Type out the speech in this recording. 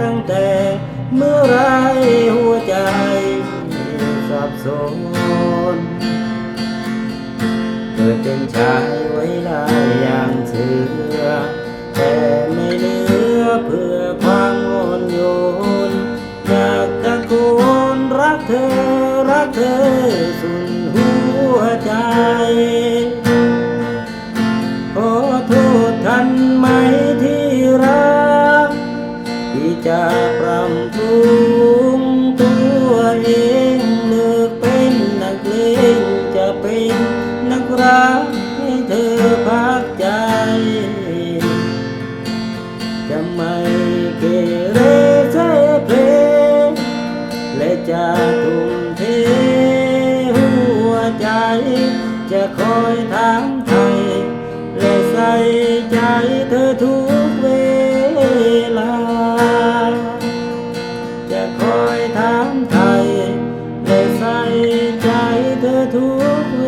ຕັ້ງແຕ່ເມື່ອໃດຫົວໃຈສັບສົນ ເກີດເປັນຊາຍໄວ້ຫຼາຍຢ່າງເຊື່ອ ແຕ່ໄມ່ເຫຼືອເພື່ອຄວາມອ່ອນໂຍນ ຢາກຕະໂກນ ລັກເທີ ລັກເທີສຸດຫົວໃຈ. ຂໍໂທດທ່ານໄໝທີ່ຮັກ ທີ່ຈະປຳປຸງຕົວເອງ ເລີກເປັນນັກເລງ ຈະເປັນນັກຮັກໃຫ້ເທີພັກໃຈ. ຈະໄມ່ເກເຣເຊເພ ແລະ ຈະທຸ່ມເທຫົວໃຈ ຈະຄອຍຖາມໄຖ່ ແລະ ໃສ່ໃຈເທີທຸກເວລາ. ຈະຄອຍຖາມໄຖ່ ແລະ ໃສ່ໃຈເທີທຸກເວ